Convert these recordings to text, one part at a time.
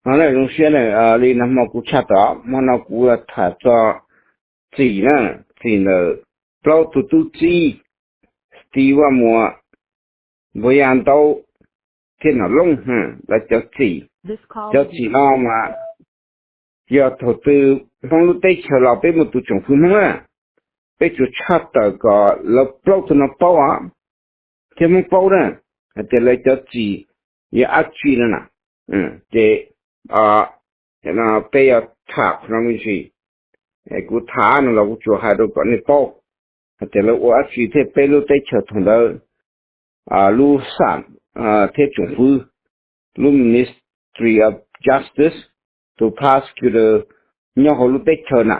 No zoo siab na, li nag hmo kuv tshaj tawm, hmo no kuv tham txog txim na, txim ntawm plaub tug tub txib, Steve Vaj Muas, Npua Yaj Ntaub thiab Nom Looj, lawv cov txim. Cov txim no mas yog thaum twg Hmoob lub teb chaws los peb muaj tus tsoom fwv Hmoob na, peb tsuas tshaj tawm kom lawv plaub tug no paub os, thiab Hmoob paub na, hais tias lawv cov txim yog dab tsi no na. Ces peb yuav tham qhov no me ntsis. Kuv tham no los kuv tsuas hais rau kom nej paub hais tias lawv ua dab tsi thiab peb lub teb chaws thaum ntawd lub xam thiab tsoom fwv, lub Ministry of Justice to prosecutor nyob hauv lub teb chaws na,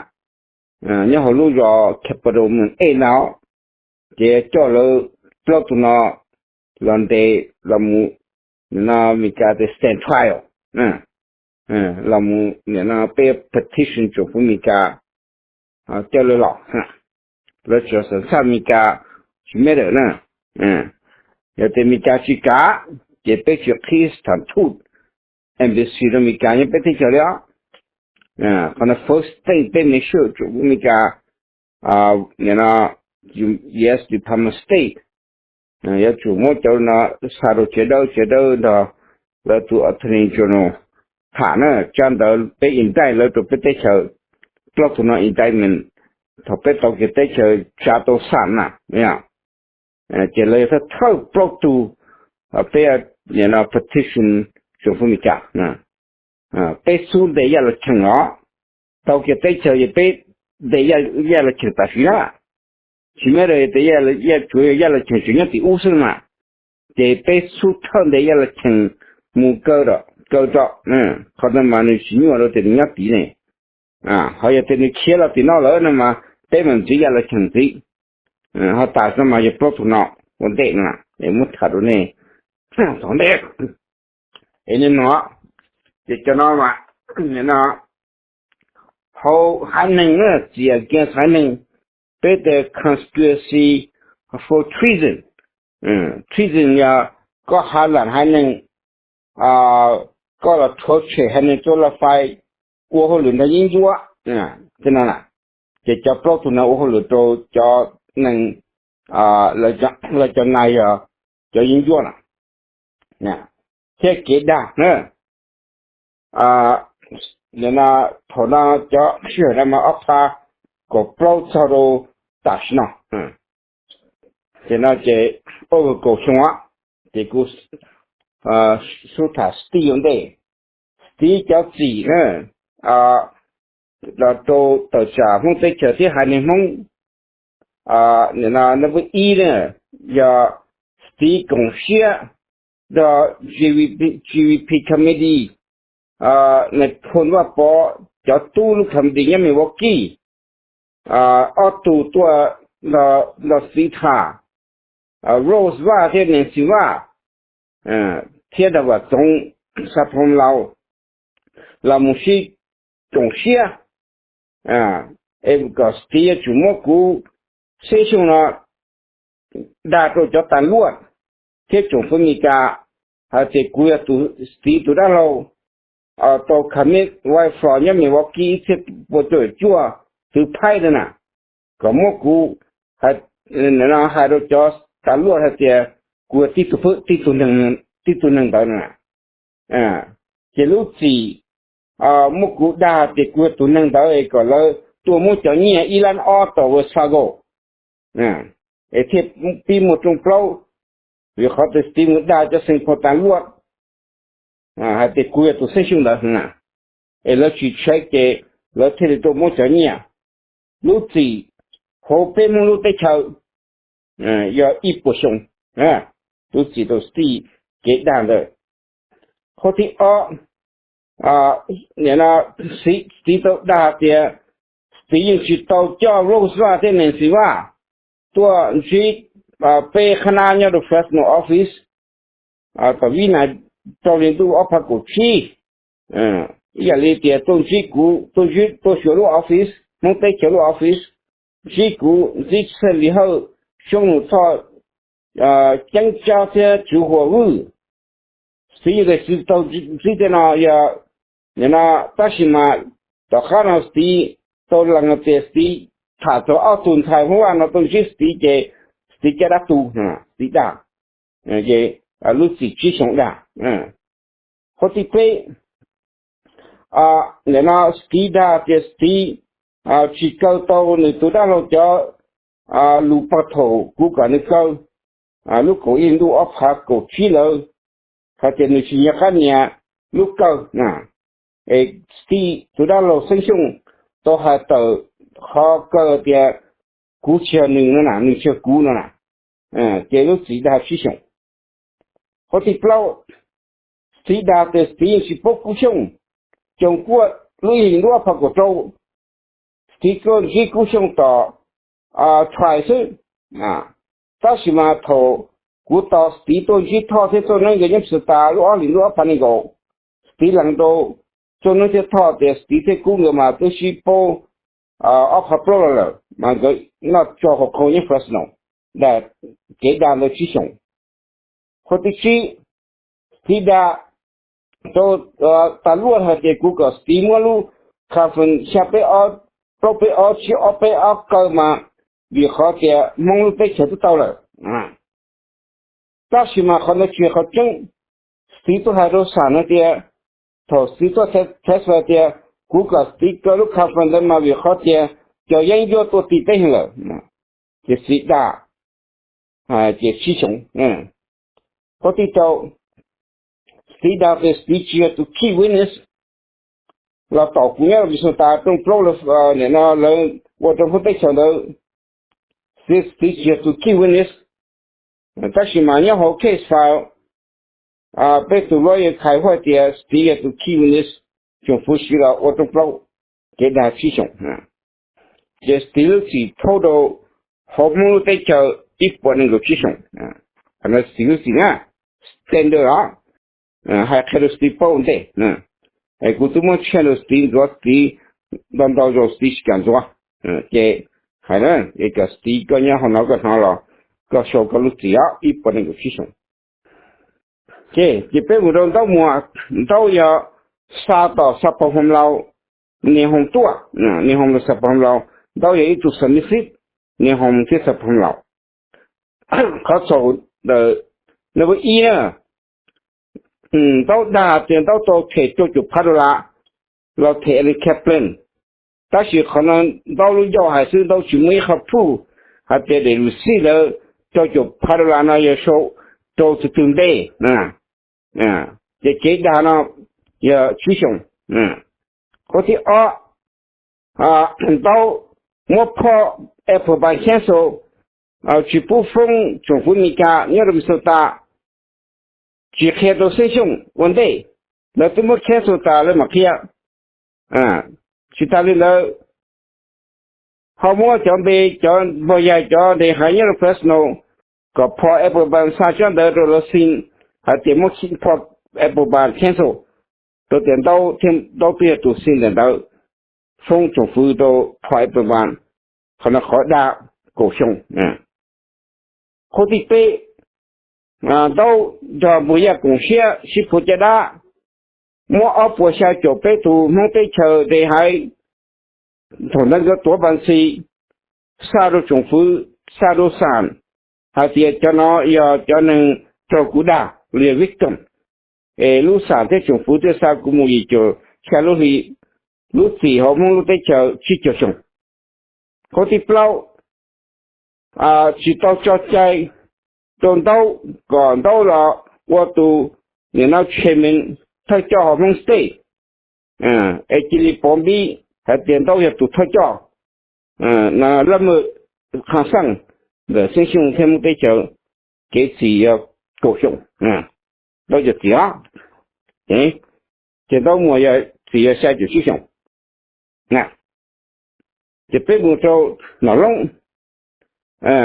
nyob hauv lub zos Capitol Moon Ave na, ces coj lawv plaub tug no los ntes los mus, no Meskas tias stand trial, los mus nim no peb petition tsoom fwv Meskas coj lawv los, lawv tsuas xam txhaj Meskas tsis matter na. Yog tias Meskas tsis kam, ces peb tsis qhib tham thuj embassy rau Meskas nyob peb teb chaws li os. Qhov no first thing peb make sure tsoom fwv Meskas, nim no U S Department of State yuav tsum muab cov no xa rau tsev dawb, tsev dawb nrog lawv tus Attorney General tham na, tsab ntawv peb indict lawv rau peb teb chaws, plaub tug no indictment thaum peb tau kiag teb chaws tsa tau xam na, ces lawv yuav thawj plaub tug, peb nim no petition tsoom fwv Meskas, peb xub ntes Yaj Laj Cheem os, tau kiag teb chaws es peb ntes Yaj Laj Cheem tam sim na, tsis matter tias Yaj, tsuav yog Yaj Laj Cheem tseem nyob tim ub xwb mas, ces peb xub thawj ntes Yaj Laj Cheem mus kaw, kaw rau, qhov ntawd mas nws tsis nyuaj rau tias nws nyob tid ne. Ho yog tias nws khiav los tim no lawm no mas peb mam ntxiv Yaj Laj Cheem ntxiv. Ho tas no mas yog plaub tug no ua ntej no es muab tham rau nej tau ntej. Es nej mloog, ces cov no mas, no hauv haiv neeg na, txim against haiv neeg, peb tias conspiracy for treason. Treason yog koj ha lam haiv neeg, koj los rhuav tshem haiv neeg tuaj laj fai, ua hauj lwm nrog yeeb ncuab, tej no na. Ces cov plaub tug no ua hauj lwm rau cov neeg, lawv cov nais yog cov yeeb ncuab na, thiab kev dag na. Nim no thaum no cov sij hawm no mas ob phav kaum plaub txog rau tam sim no, ces no ces over kaum xyoo, ces kuv xub tham Steve ua ntej. Steve cov txim na, los rau tawm tsam Hmoob teb chaws thiab haiv neeg Hmoob, nim no number ib na, yog Steve koom siab rau G V P Committee, nais phoo Vaj Pov cov tub lub committee nyob Milwaukee, ob tug tuaj nrog Steve tham, Rose Vaj thiab Nancy Vaj, thiab nrog Vam Txoov Xa Phoo Laus los mus sib koom siab, es kom Steve yuav tsum muab kuv xeeb xyoo no dag rau cov tas luaj thiab tsoom fwv Meskas hais tias kuv yog tus Steve tus dab laug tau commit rape fraud nyob Milwaukee ib txhiab pua cuaj caum cuaj twv phaib na, kom muab kuv hais rau cov tas luaj hais tias kuv yog tib tug, tib tug neeg ntawd na. Ces lub txim muab kuv dag tias kuv yog tus neeg ntawd es kom lawv tuaj muab cov nyiaj ib lab ob tom Wells Fargo, es thiaj pib muaj rooj plaub, vim qhov tias Steve mus dag cov xeem phoo tas luaj hais tias kuv yog tus xeeb xyoo ntawd na, es lawv tsis tshaiv ces lawv thiaj li tuaj muab cov nyiaj. Lub txim hauv peb Hmoob lub teb chaws yog ib puas xyoo, lub txim rau Steve kev dag ntawd. Qhov thib ob, nim no Steve tau dag tias Steve yeej tsis tau coj Rose Vaj thiab Nancy Vaj tuaj ntsib peb qhab nab nyob rau Fresno office tom vib nais rau hli ntuj ob phav kaum tsib, ib yam li tias tuaj ntsib kuv, tuaj ntsib, tuaj xyuas lub office, Hmoob teb chaws lub office, ntsib kuv, ntsib Txhaj Lis Hawj, Xyoob Nus Thoj, Ceeb Tsab thiab Tswv Huas Vwj. Steve yeej tsis tau ntsib tej no, yog Nim no, tab sis mas tom qab no Stiv tau lees tias Stiv tham txog ob tug ntxhais Hmoob Vaj no tuaj ntsib Stiv ces Stiv caj dab tu, Stiv dag, lub txim tsib xyoos dag. Qhov thib peb, nim no Stiv dag tias Stiv tsis kaw tau nws tus dab laug cov lus pog thaum kuv kom nws kaw lub kaum ib hlis ntuj ob phav kaum tsib ntawd, hais tias nws tsis nyiam qab nias lub kaw. Es Stiv tus dab laug Xeeb Xyooj tau hais tawm qhov kaw tias kuv tsis yog nws no na, nws tsis yog kuv no na, ces lub txim dag tsib xyoos. Qhov thib plaub, Stiv dag tias Stiv yeej tsis paub Kub Xyooj, Coom Kuaj lub ib hlis ntuj ob phav kaum rau, Stiv tuaj ntsib Kub Xyooj tom tshais xwb. Tab sis mas thaum kuv tos Stiv tuaj ntsib Thoj thiab Txooj Neeb nkawd nyob Minnesota lub ob hlis ntuj ob phav nees nkaum, Stiv lees rau Txooj Neeb thiab Thoj tias Stiv thiab Kub nkawd mas twb sib paub ob phav plaub los lawm mas nkawd noj tso hauv qhov nyob Fresno. Dag, kev dag ntawd tsib xyoos. Qhov thib tsib, Stiv dag rau tas luaj hais tias kuv kom Stiv muab lub conference xya peb ob, plaub peb ob, tsib ob peb ob kaw mas vim qhov tias Hmoob lub teb chaws twb tau lawm. Tab sis mas qhov ntawd tsis yog qhov tseeb. Stiv tuaj hais rau Xam no tias, thaum Stiv tuaj test tias kuv kom Stiv kaw lub conference ntawd mas vim qhov tias cov yeeb ncuab tuaj ti peb heev lawm, ces Stiv dag, ces tsib xyoos. Qhov thib rau, Stiv dag tias Stiv tsis yog tus key witness los tom kuv nyob Minnesota rooj plaub, nim no lawv ua rau Hmoob teb chaws ntawd, Stiv tsis yog tus key witness. Tab sis mas nyob hauv case file, peb tus lawyer khai huaj tias Stiv yog tus key witness, tsoom fwv siv los ua rooj plaub, kev dag tsib xyoos. Ces Stiv lub txim thauj rau hauv Hmoob lub teb chaws ib puas nees nkaum tsib xyoos. Qhov no Stiv lub txim na, standard os, hais qhia rau Stiv paub ua ntej. Kuv twb muab tshiaj rau Stiv ntxuav, Stiv ntau ntau zaus Stiv tsis kam ntxuav. Ces hais na, es kom Stiv koj nyob hauv no koj hnov los koj sau koj lub txim os, ib puas nees nkaum tsib xyoos. Ces, ces peb mus rau Ntaub Muas, Ntaub yog xa tom Xab Pos Hoo Laus, Niam Hoos tuaj, Niam Hoos los Xab Pos Hoo Laus, Ntaub yog ib tug submissive, Niam Hoos thiab Xab Pos Hoo Laus. Qhov txhaum ntawm number ib na, Ntaub dag tias Ntaub tau them rau caum phav dollar los them Ellie Kaplan. Tab sis qhov no Ntaub lub ncauj hais xwb, Ntaub tsis muaj ib qho proof hais tias daim receipt ntawd rau caum phav dollar no yog sau rau tus twg npe. Ces kev dag no yog tsib xyoos. Qhov thib ob, Ntaub muab phoj Apple Bank cancel, tsis pub foob tsoom fwv Meskas nyob rau Minnesota, tsis qhia rau Xeeb Xyooj ua ntej, lawv twb muab cancel tas lawv mam qhia. Tsis tas li ntawd, ho muab cov npe cov npog yaig cov de haiv nyob rau Fresno kom phoj Apple Bank xa tsob ntawv rau lawv sign hais tias muab phoj Apple Bank cancel, rau tias Ntaub thiab Ntaub twb yog tus sign ntawm ntawd, foob tsoom fwv rau phoj Apple Bank. Qhov no qhov dag kaum xyoo. Qhov thib peb, Ntaub nrog npog yaj koom siab sib phuav caj dab, muab ob puas xya caum peb tus Hmoob teb chaws de haiv thaum ntawd nkawd tuav Bank Xi xa rau tsoom fwv, xa rau Xam, hais tias cov no yog cov neeg raug kuv dag los yog victim, es lub Xam thiab tsoom fwv thiaj xa kuv mus yim caum xya lub hli, lub txim hauv Hmoob lub teb chaws tsib caug xyoo. Qhov thib plaub, tsis tau tso cai rau Ntaub kom Ntaub los ua tus nim no chairman thawj coj hauv Hmoob State, es cia li pov npib hais tias Ntaub yog tus thawj coj, lab mawj qha xeej ntawm Xeeb Xyooj thiab Hmoob teb chaws, kev txim yog kaum xyoo, Ntaub cov txim os. Ces Ntaub Muas yog txim yog xya caum tsib xyoos. Ces peb mus rau Nom Loob,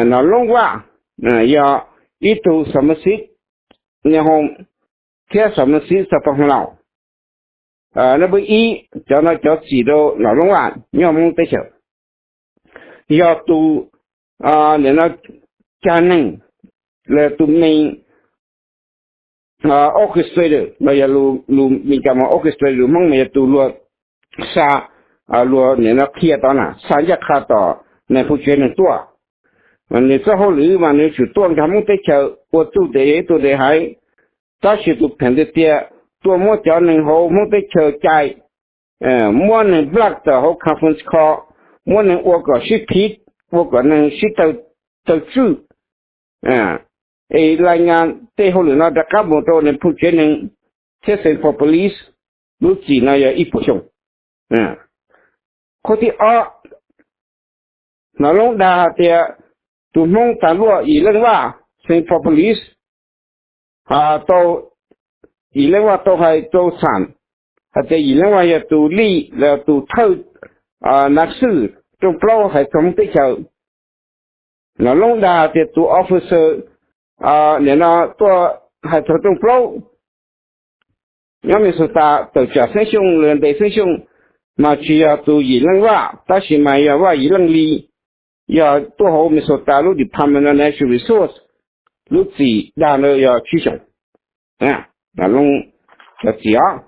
Nom Loob Vaj yog ib tug submissive Niam Hoos thiab submissive Xab Pos Hoo Laus. Nab npawb ib, cov no cov txim rau Nom Loob Vaj nyob Hmoob teb chaws, yog tus nim no cag neeg, los tus main orchestrator no yog lus Mis Kas mas orchestrator, lus Hmoob mas yog tus luag xa, luag nim no qhia tod na, xa ncaj qha tom nais phoo tsev neeg tuaj. Nws txoj hauj lwm mas nws tsum tuaj nkag Hmoob teb chaws ua txuj tes yog ib tug dej haiv, tab sis tus pheem tiag tiag tuaj muab cov neeg hauv Hmoob teb chaws cais, muab neeg block tawm hauv conference call, muab neeg ua kom sib phiv, ua kom neeg sib tawg tswj, es laj nyaa tej hauj lwm no rov qab mus rau nais phoo tsev neeg thiab Saint Paul Police. Lub txim no yog ib puas xyoo. Qhov thib ob, Nom Loob dag hais tias tus Hmoob tas luaj Yim Leej Vaj, Saint Paul Police, tau, Yim Leej Vaj tau hais rau xam hais tias Yim Leej Vaj yog tus lij los tus thawj nav xwj rooj plaub hais txog Hmoob teb chaws. Nom Loob dag tias tus officer nim no tuaj hais txog rooj plaub nyob Minnesota tawm tsam Xeeb Xyooj los ntes Xeeb Xyooj mas tsis yog tus Yim Leej Vaj, tab sis mas yog Vaj Yim Leej Li, yog tuaj hauv Minnesota lub Department of Natural Resource. Lub txim dag ntawd yog tsib xyoos. Nom Loob cov txim os,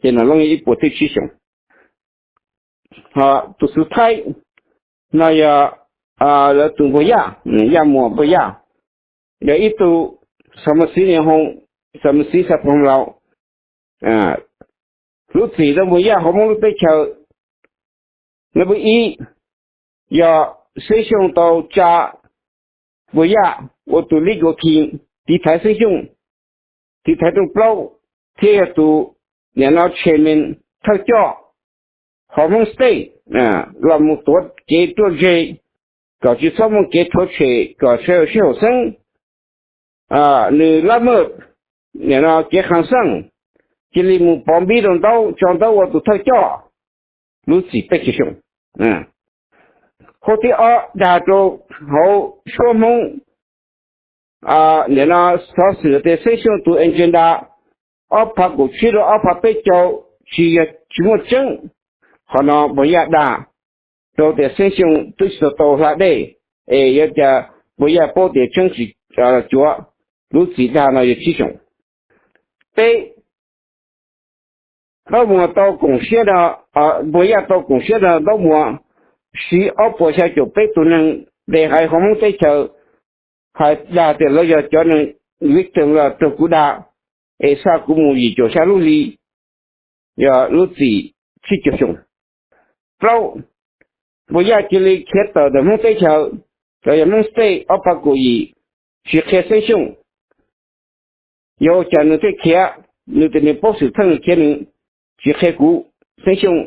ces Nom Loob yog ib puas thib tsib xyoos. Ho tus xwv Thaib no yog lawv tus Npuag Yaj, Yaj Muas Npuag Yaj, yog ib tug Xav Mas Xiv Niam Hoo, Xav Mas Xiv Xav Phoom Laus. Lub txim rau Npuag Yaj hauv Hmoob lub teb chaws, nab npawb ib, yog Xeeb Xyooj tau tsa Npuag Yaj ua tus legal team tiv thaiv Xeeb Xyooj, tiv thaiv rooj plaub, thiab yog tus nim no chairman thawj coj hauv Hmoob State los mus tuav kev ruaj ntseg kom tsis txhob muaj kev rhuav tshem kom sawv daws sib haum xeeb. Nws lab maj nim no kev qha xeej, cia li mus pov npib rau Ntaub, tso Ntaub ua tus thawj coj. Lub txim peb caug xyoo. Qhov thib ob dag rau hauv suab Hmoob nim no xov xwm tias Xeeb Xyooj tus agenda ob phav kaum tsib rau ob phav peb caug tsis yog tsis muaj tseeb. Qhov no Npuag Yaj dag rau tias Xeeb Xyooj twb tsis tau tau hla dej, es yuav cas Npuag Yaj paub tias tseeb tsis cuav. Lub txim dag no yog tsib xyoos. Peb, Ntaub Muas tau koom siab no, Npuag Yaj tau koom siab no Ntaub Muas siv ob puas xya caum peb tus neeg de haiv hauv Hmoob teb chaws, hais dag tias lawv yog cov neeg victim los raug kuv dag, es xa kuv mus yim caum xya lub hli, yog lub txim tsib caug xyoo. Plaub, Npuag Yaj cia li khiav tawm ntawm Hmoob teb chaws, los yog Hmoob State ob phav kaum yim, tsis qhia Xeeb Xyooj. Yog ua cas nws thiaj khiav? Nws tias nws paub xwm txheej khiav, nws tsis qhia kuv, Xeeb Xyooj.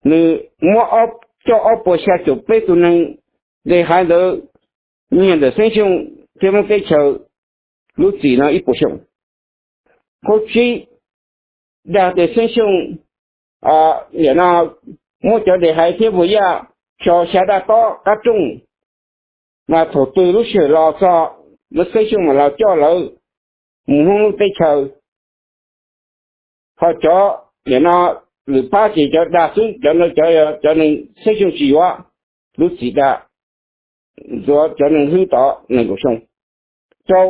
Nws muab coj ob puas xya caum peb tus neeg de haiv ntawd nyiag ntawm Xeeb Xyooj thiab Hmoob teb chaws. Lub txim no ib puas xyoo. Qhov tsib, dag tias Xeeb Xyooj nim no muab cov de haiv thiab Npuag Yaj tso xya daj tob qab rooj, mas thaum twg lub sij hawm los txog, lawv Xeeb Xyooj mam los coj lawv mus Hmoob lub teb chaws. Ho cov nim no lwm pab ces cov dag xwb, cov no cov, cov neeg Xeeb Xyooj tsis yuav. Lub txim dag, ntxuav cov neeg hlwb tod nees nkaum xyoo. Rau,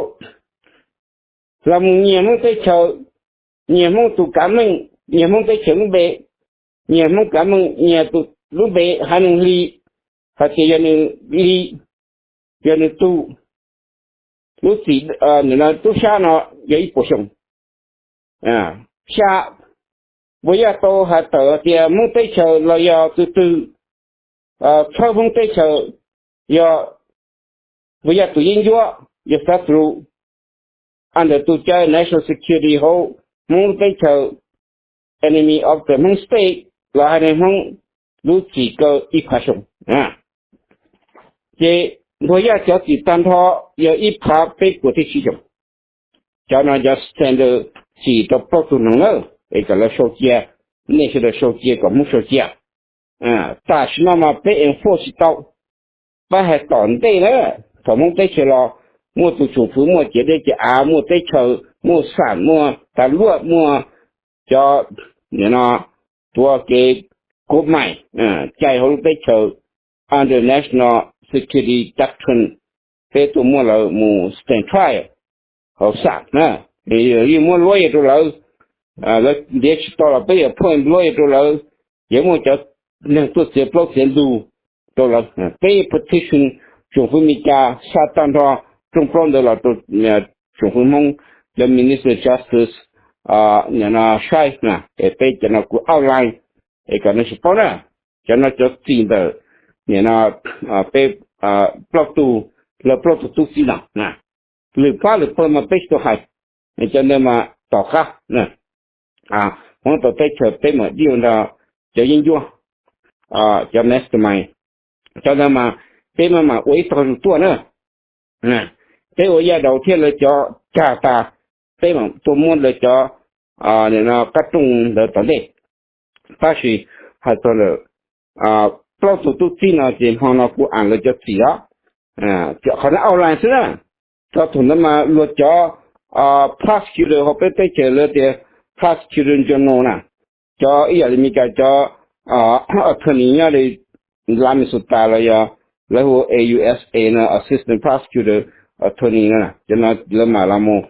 los mus nyiag Hmoob teb chaws, nyiag Hmoob tus kav meej, nyiag Hmoob teb chaws lub npe, nyiag Hmoob kav meej, nyiag tus lub npe haiv neeg Hli, hais tias yog nws li, yog nws tug. Lub txim tub sab no yog ib puas xyoo. Xya, Npuag Yaj tau hais tawm tias Hmoob teb chaws los yog tus twg txhawb Hmoob teb chaws, yog Npuag Yaj tus yeeb ncuab, yog xav txus under tus cai national security hauv Hmoob lub teb chaws, enemy of the Hmong state, los hais neeg Hmoob, lub txim kaw ib phav xyoo. Ces Npuag Yaj cov txim tag nrho yog ib phav peb puas thib tsib xyoo. Cov no cov standard txim rau plaub tug neeg na, es kom lawv sau cia, nej sawv daws sau cia kom Hmoob sau cia. Tam sim no mas peb enforce tsis tau. Pab hais tom ntej na, thaum Hmoob teb chaws los, muaj tus tsoom fwv, muaj ciam dej ciam av, muaj teb chaws, muaj xam, muaj tas luaj, muaj cov, nim no, tuav kev kov mais cai hauv lub teb chaws under national security doctrine, peb tuaj muab lawv mus stand trial. hauv xam na, yeej muab luab yag rau lawv, lawv ntiav tsis tau los peb yuav phooj luab yag rau lawv, yuav muaj cov neeg tuaj txiav plaub txiav ntug rau lawv. Peb petition tsoom fwv Meskas xa tag nrho rooj plaub ntawd los rau tsoom fwv Hmoob, cov Minister Justice, nim no saib na, es peb cov no kuv outline es kom nej tsis paub na, cov no cov txim ntawm nim no peb plaub tug, lawv plaub tug tub txib no, lwm pab lwm pawg mas peb tsis tau hais, cov ntawd mas tom qab, Hmoob tau teb chaws peb mam deal nrog cov yeeb ncuab, cov mastermind, cov ntawd mas peb mam mam ua ib tog zus tuaj na. Peb ua yaj daus thiab lawv cov cag tas, peb mam tuaj muab lawv cov qab rooj ntawd tom ntej. Tab sis hais txog ntawm plaub tug tub txib no ces hmo no kuv aim lawv cov txim os. Qhov no outline xwb na. Txog thaum ntawd mas luag cov prosecutor hauv peb teb chaws lawv tias prosecutor general na, cov ib yam li Meskas cov attorney nyob li Minnesota los yog lawv hu A U S A no, assistant prosecutor attorney no, cov no lawv mam los mus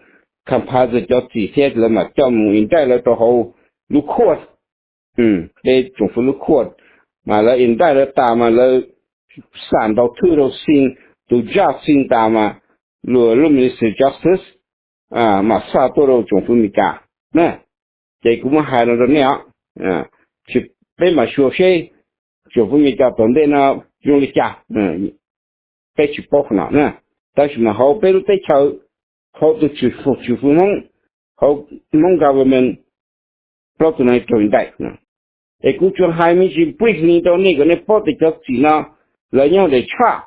compile cov txim thiab lawv mam coj mus indict lawv rau hauv lub court, peb tsoom fwv lub court. Mas lawv indict lawv tas mas lawv xam ntaus thwj rau Singh, tus judge Singh tas mas luag lub Minister Justice mam xa tuaj rau tsoom fwv Meskas na. Ces kuv muab hais no rau nej os, tsis, peb mam xyuas seb tsoom fwv Meskas tom ntej no zoo li cas, peb tsis paub qhov no na. Tab sis mas hauv peb lub teb chaws, hauv tus tswm fwv Hmoob, hauv Hmoob government, plaub tug no raug indict. Es kuv tsuas hais me ntsis briefly rau nej kom nej paub tias cov txim no lawv nyob daim tshaj,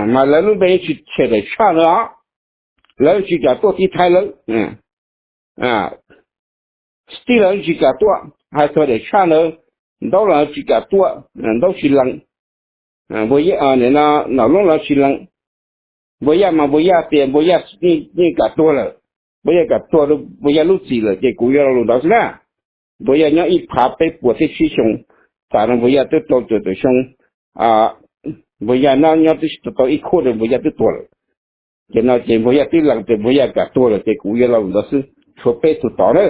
mas lawv lub npe yeej tsis tshem daim tshaj ntawd os. Lawv tsis kam tuaj tiv thaiv lawv, tij lawv tsis kam tuaj, hais txog daim tshaj ntawd, ntaub los tsis kam tuaj, ntaub tsis lees, npua yaj, nom loob los tsis lees. Npua yaj mas npua yaj tias npua yaj yeej kam tuag lawm, npua yaj kam tuag rau npua yaj lub txim lawm ces kuv yuav lo lus ntawd xwb na. Npua yaj nyob ib phav peb puas thiab tsib xyoo, tas no npua yaj twb rau cuam tawm xyoo, npua yaj nyob twb tsis tau ib khub rau npua yaj twb tuag lawm. Ces no ces npua yaj twb lees tias npua yaj kam tuag lawm ces kuv yuav lo lus ntawd xwb, tshuav peb tug tod na,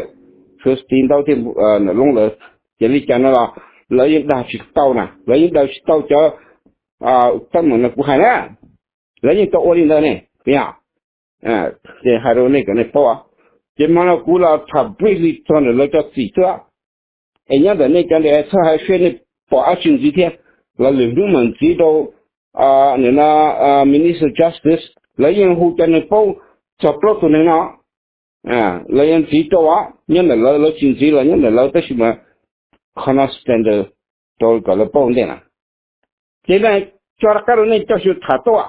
tshuav Sting, ntaub thiab nom loob lawv. Ces li cas no los lawv yeej dag tsis tau na, lawv yeej daws tsis tau cov teeb meem no kuv hais na, lawv yeej tau ua li ntawd ne, puas yog? Ces hais rau nej kom nej paub. Ces hmo no kuv los tham briefly txog ntawm lawv cov txim xwb. Es nyob ntawm nej cov ntawd txhob hais seb nej pom dab tsi ntxiv thiab, los lwm hnub mam ntxiv rau nim no Minister Justice, lawv yeej hu cov neeg paub txog plaub tug neeg no, lawv yeej ntxiv rau os, nyob ntawm lawv, lawv tsis ntxiv los nyob ntawm lawv, tab sis mas qhov no standard rau kom lawv paub ntej na. Ces na, tso rov qab rau nej coj xyuas tham tuaj.